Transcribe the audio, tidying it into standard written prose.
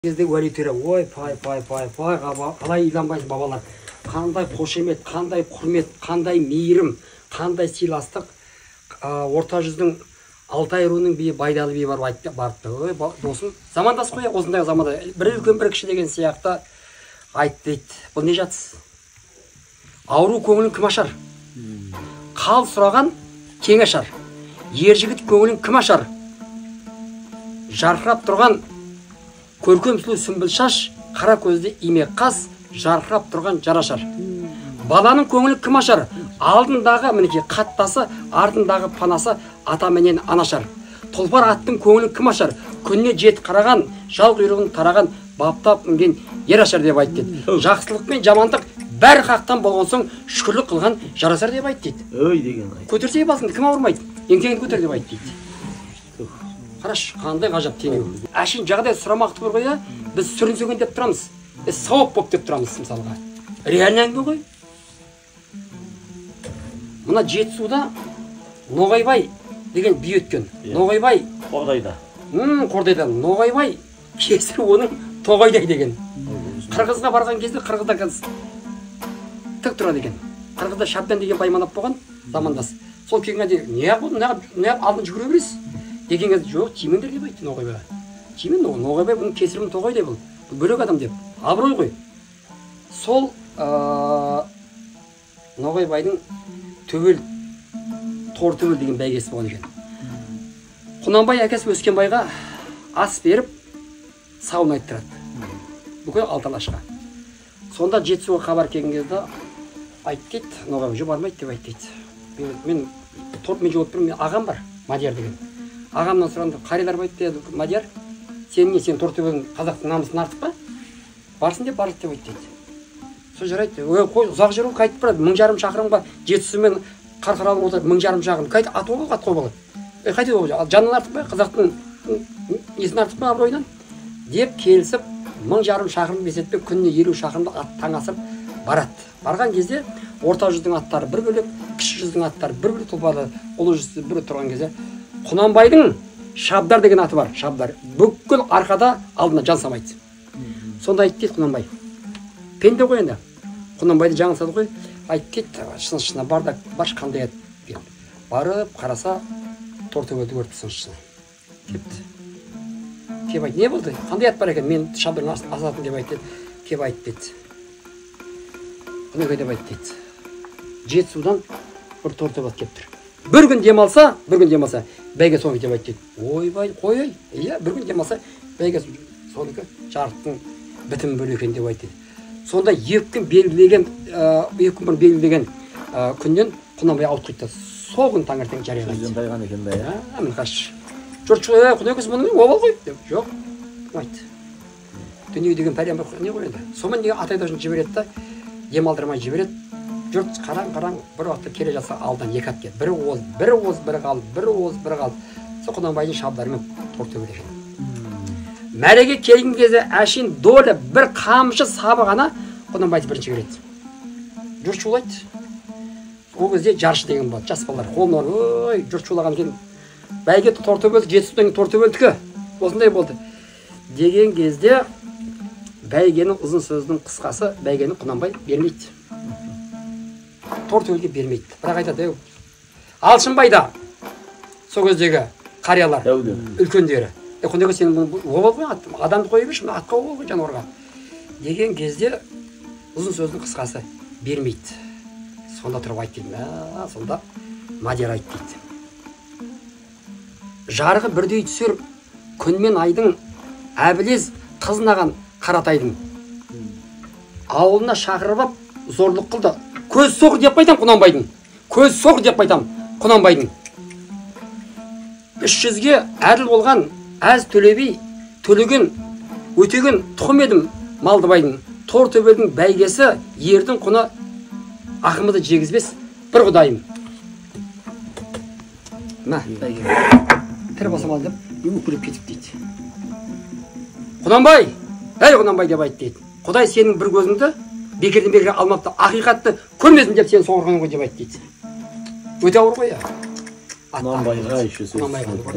Кезде уәли төре, ой, пай, пай, пай, пай, қалай иланбайсың, бабалар. Қандай қошемет, қандай құрмет, қандай мейірім, қандай сыйластық. Орта жүздің Алтай руының биі Байдалы би барып айтты, барыпты. Ой, досым, замандас қой, осындай заманда. Бір үлкен, бір кіші деген сияқты айтты дейді. Бұл не жатыс? Ауру көңілін кім ашар? Қал сұраған кең ашар. Ер жігіт көңілін кім ашар? Жарқырап тұрған көркем сұлу сүмбіл шаш, қара көзді имек қас, жарқырап тұрған жарашар. Баланың көңілін кім ашар? Алдындағы мінекей қаттасы, артындағы панасы ата менен анашар. Тұлпар аттың көңілін кім ашар? Күніне жеті қараған, жал құйрығын тараған, баптап мінген ер ашар деп айтты дейді. Жақсылық пен жамандық бәрі хақтан болған соң шүкірлік қылған жарасар деп айтты дейді. Өй деген ай. Көтерсе басыңды кім ауырмайды? Еңкеңді көтер деп айтты дейді. Қарашы, қандай ғажап теңеу. Әшейін жағдай сұрамақты бір ғой, біз сүрінсеген деп тұрамыз. Сауап болып деп тұрамыз мысалға. Реальный әңгіме ғой. Мына Жетісуда Ноғайбай деген би өткен. Ноғайбай Қордайда. Қордайда. Ноғайбай кесір оның тоғайдай деген. Қырғызға барған кезде қырғызда тік тұрады екен. Қырғызда Шабдан деген байманап болған замандас. Сол келгенде неғып болды, неғып алдын жүгіре бересіз? Деген кезде жоқ, тимеңдер деп айтты Ноғайбайға. Тимен, Ноғайбай бұның кесірінің тоғайдай бұл. Бұл бөлек адам деп. Абырой ғой. Сол Ноғайбайдың төбел, тор төбел деген бәйгесі болған екен. Құнанбай әкесі Өскенбайға ас беріп, сауын айттырады. Бүкіл алты алашқа. Сонда Жетісуға хабар келген кезде айтты дейді, Ноғайбай жоқ бармайды деп айтты дейді. Мен торт мен жолып тұрмын, мен ағам бар, Мадияр деген. Ағамнан сұрағанда, қарилар айтты, Мадияр, сен не, сен тор төбелің қазақтың намысын артық па? Барсын деп барады деп айтты дейді. Сол жарайды, ой, қой, ұзақ жер ғой, қайтып барады, 1500 шақырымға Жетісу мен Қарқаралы отырып, 1500 шақырым, қайтып атуға болады, атуға болады. Қайтып ол, жанынан артық па, қазақтың несін артық па абыройынан? Деп келісіп, 1500 шақырым бесетпен күніне 50 шақырымды ат таң асырып барады. Барған кезде орта жүздің аттары бір бөлек, кіші жүздің аттары бір бөлек, тұлпарлар ұлы жүзді бір тұрған кезде Құнанбайдың Шабдар деген аты бар, Шабдар. Бүкіл арқада алдына жан самайды. Сонда айтты дейді Құнанбай. Пенде ғой енді. Құнанбайды жаңылсады ғой. Айтты дейді, сыншысына бар да, баршы қандай ат деп. Барып қараса, тортөбелді көріпті сыншысына. Кепті. Кеп айтты, не болды? Қандай ат бар екен? Мен Шабдарын асатын деп айтты. Кеп айтты дейді. Құнанбай деп айтты дейді. Жетісудан бір тортөбел келіп тұр. Бір күн демалса, бір күн демалса, бәйге сонікі деп айтты дейді. Ойбай, қой-ай, иә, бір күн демалса, бәйге сонікі жарықтың бітімі бөлек екен деп айтты дейді. Сонда екі күн белгілеген, екі күн бұрын белгілеген күннен Құнанбай ауытқиды. Сол күн таңертең жариялайды. Сөзден тайған екен да, иә? Міне қарашы. Жұрт Құнекесі мұны обал ғой деп, жоқ, айтты. Дүние деген пәлен бір не ғой енді. Сонымен неге ат айдаушыны жібереді да, демалдырмай жібереді. Жұрт қараң-қараң бір уақытта келе жатса алдан екі ат келді. Бірі оз, бірі оз, бірі қалды, бірі оз, бірі қалды. Сол Құнанбайдың шабдарымен тортөбел екен. Мәреге келген кезде әшейін доля бір қамшы сабы ғана Құнанбайды бірінші келеді. Жұрт шулайды. Ол кезде жаршы деген болады, жас балалар қолына барып, ой, жұрт шулаған екен. Бәйге тортөбел, Жетісудан тортөбелдікі осындай болды. Деген кезде бәйгенің ұзын сөздің қысқасы, бәйгені Құнанбай бермейді. Тортөбелге бермейді. Бірақ айтады, Алшынбай да сол кездегі қариялар, үлкендері. Құнеке сен бұны обал ғой, адамды қоя берші, мына атқа обал ғой жануарға. Деген кезде ұзын сөздің қысқасы бермейді. Сонда тұрып айтты дейді. Сонда Мадияр айтты дейді. Жарығы бірдей түсер күн мен айдың, әбілез қызынаған Қаратайдың. Ауылына шақырып ап, зорлық қылды. Көз соқ деп қайтам Құнанбайдың. Көз соқ деп қайтам Құнанбайдың. 300-ге әділ болған әз Төле би, Төлеген, Өтеген тұқым едім Малдыбайдың. Тортөбелдің бәйгесі ердің құны ақымызды жегізбес бір құдайым. Мә, бәйге. Тірі болсам ал деп, өкіліп кетіп дейді. Құнанбай, әй Құнанбай деп айтты дейді. Құдай сенің бір көзіңді бекерден бекер алмапты, ақиқатты көрмесін деп сені соғырған ғой деп айтты дейді. Өте ауыр ғой, иә. Құнанбайға еще сөз. Құнанбайға.